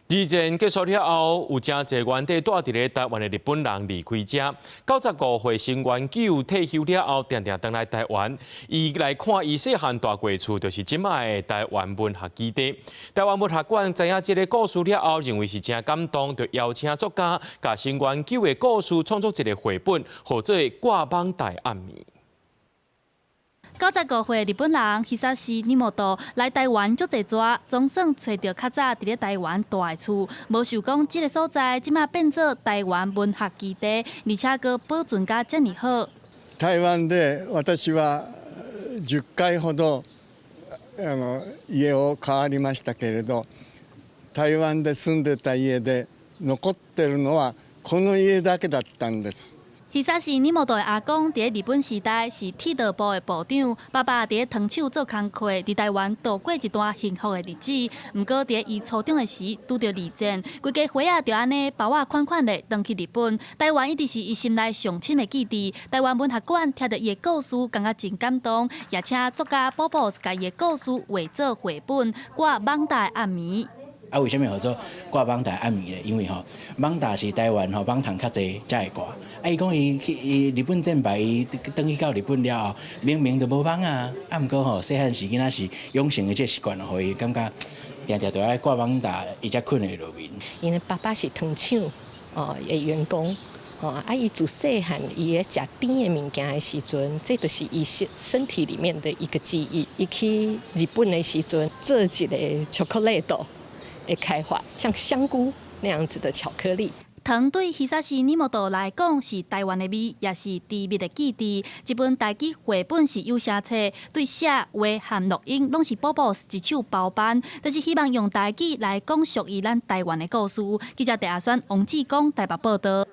二戰結束了後，有誠濟原底住佇咧台灣的日本人離開遮。95歲新元久退休了後，定定轉來台灣。伊來看伊細漢蹛過厝，就是這擺的台灣文學基地。台灣文學館知影這个故事了後，認為是誠感動，就邀請作家共新元久的故事創作一个繪本，號做《掛蠓台暗暝》。95歲日本人希薩西尼莫多來台灣足濟逝，總算揣著較早佇咧台灣蹛的厝，無想講這个所在這馬變做台灣文學基地，而且閣保存甲遮爾好。台灣で私は10回ほど家を変わりましたけれど、台灣で住んでた家で残ってるのはこの家だけだったんです。希薩西尼莫多的阿公佇日本時代是鐵道部的部長，爸爸佇咧糖廠做工課，佇台灣度過一段幸福的日子。毋過佇伊初中的時拄著二戰，規家伙仔就按呢包仔款款的轉去日本。台灣一直是伊心內上深的記憶。台灣文學館聽著伊的故事，感覺真感動，也請作家寶寶共伊的故事畫做繪本《掛蠓台暗暝》。啊，為啥物號做掛蠓台暗暝咧？因為吼，蠓台是台灣吼蠓蟲較濟才會掛。啊，伊講伊去伊日本戰敗，伊轉去到日本了後，明明就無蠓啊，啊，毋過吼細漢時囡仔時養成的這个習慣，予伊感覺定定都愛掛蠓台，伊才睏會落眠。𪜶的爸爸是糖廠哦的員工，哦，啊，伊自細漢伊咧食甜的物件的時陣，這就是伊身體裡面的一個記憶。伊去日本的時陣，做一个巧克力豆的開發，像香菇那樣子的巧克力。糖對希薩西尼莫多來講是台灣的味，也是甜蜜的記憶。這本台語繪本是有聲冊，對寫畫和錄音攏是寶寶一手包辦，就是希望用台語來講屬於咱台灣的故事。記者鄭阿選、王志剛台北報道。